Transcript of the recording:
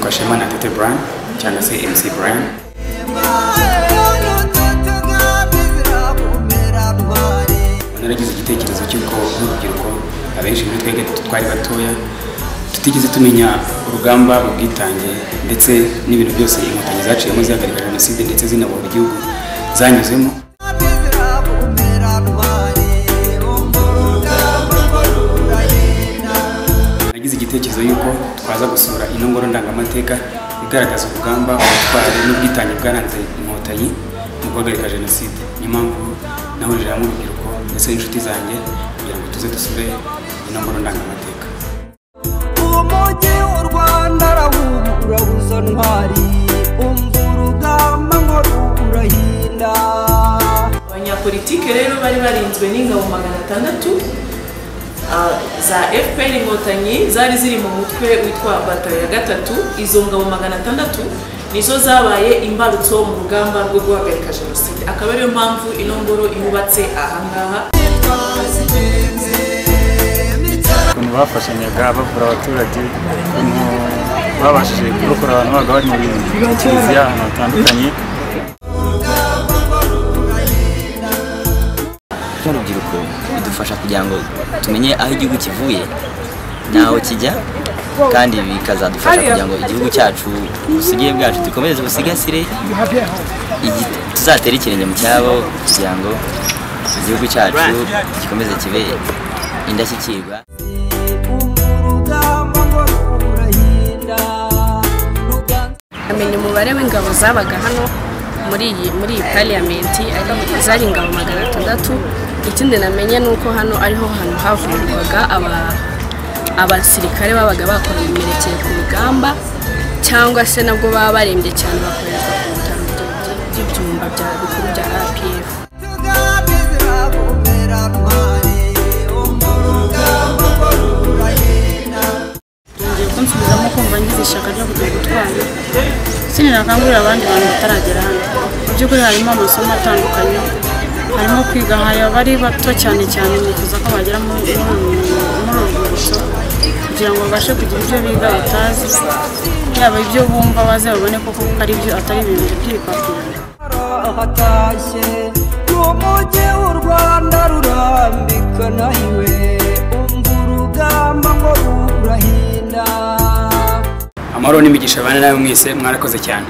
Nitwa Shema Natete Brian cyangwa se MC Brian. Naragize igitekerezo cy'uko nk'urubyiruko abenshi muri twebwe twari batoya tutigeze tumenya urugamba, ubwitange ndetse n'ibintu byose Inkotanyi zaciyemo zihagarika jenoside ndetse zinabohora igihugu zanyuzemo. Nagize igitekerezo y'uko twaza gusura ino ngoro ndangamateka igaragaza urugamba, ubutwari n'ubwitange bwaranze Inkotanyi mu guhagarika jenoside. Niyo mpamvu nahurije hamwe urubyiruko ndetse n'inshuti zanjye kugira ngo tuze dusure ino ngoro ndangamateka. Umujyi w'u Rwanda urabuza ntwari, umva urugamba ngo rurahinda. Abanyapolitike rero bari barinzwe n'ingabo 600 za FPR Inkotanyi zari ziri mu mutwe witwa Batayo ya 3. Izo ngabo 600 nizo zabaye imbarutso mu rugamba rwo guhagarika jenoside, akaba ariyo mpamvu ino ngoro yubatse aha ngaha. Ukuntu bafashanyaga bavura abaturage, ukuntu babashije kurokora abantu babaga bari mu kiliziya ahantu hatandukanye. Nk'urubyiruko bidufasha kugira ngo tumenye aho igihugu kivuye n'aho kijya, kandi bikazadufasha kugira ngo igihugu cyacu, ubusugire bwacu dukomeze busigasire, tuzatere ikirenge mu cyabo kugira ngo igihugu cyacu gikomeze kibe indashyikirwa. Amenya umubare w'ingabo zabaga hano muri iyi parliament ari zari ingabo 600. Ikindi namenye nuko hano ariho hantu havurirwaga abasirikare babaga bakomerekeye ku rugamba, cyangwa se nabwo baba barembye cyane bakorerwa ku bitaro by'ibyumba bya bikuru bya RPF. Ngiye kunsubizamo kumva ngize ishyaka ryo kujya gutwara, sinakangurira abandi bantu bataragera hano. Mu by'ukuri harimo amasomo atandukanye, harimo kwiga, hari abari bato cyane cyane nifuza ko bagera muri uru rwibutso kugira ngo babashe kugira ibyo biga batazi, yaba ibyo bumva baze babone koko ko ari byo, atari ibintu by'ibipapuro. Hatashye umujyi w'u Rwanda rurambikana iwe, umva urugamba ngo rurahinda. Amahoro n'imigisha bane nawe mwese, mwarakoze cyane.